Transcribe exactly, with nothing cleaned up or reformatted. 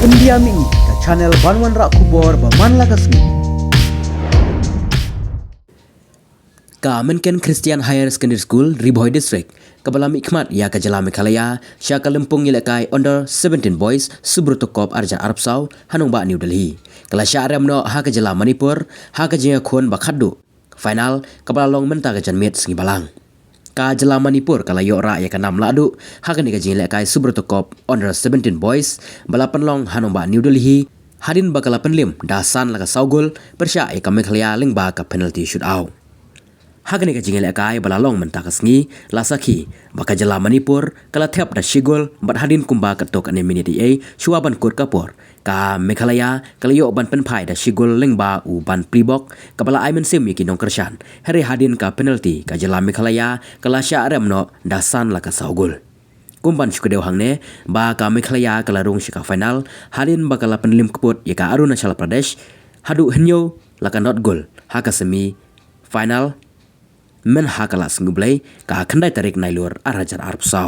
India Mini, ka channel ban wanrah khubor ba man la ka sngi. Ka Mynken Christian Higher Secondary School, Ri Bhoi District, kaba la mihkhmat ïa ka jylla Meghalaya sha ka lympung ïalehkai Under seventeen Boys Subroto Cup arhajar arphew saw ha nongbah New Delhi, ka la shah rem noh ha ka jylla Manipur ha ka jingïakhun ba khatduh, final, kaba la long mynta ka janmiet sngi Balang. Ka jylla Manipur ka la ïoh rah ïa ka nam lahduh ha kane ka jingïalehkai Subroto Cup Under seventeen Boys ba la pynlong ha nongbah New Delhi, hadien ba ka la pynliem da san la ka saw gol pyrshah ïa ka Meghalaya lyngba ka penalty shootout. Ha kane ka jingïalehkai ba la long mynta ka sngi, la sakhi ba ka jylla Manipur ka la thep da shi gol, bad hadien kumba katto katne minit ei ei shuwa ban kut ka por, ka Meghalaya ka la ïoh ban pynphai da shi gol lyngba u Ban Plibok, kaba la ai mynsiem ïa ki nongkyrshan. Hynrei hadien ka penalty, ka jylla Meghalaya ka la shah rem noh da san la ka saw gol. Kum ban shu kdew hangne ba ka Meghalaya ka la rung sha ka final hadien ba ka la pynliem kput ïa ka Arunachal Pradesh haduh hynñiew la ka not gol ha ka semi final, myn ha ka la sngi U Blei, ka khyndai tarik Nailur arhajar arphew saw.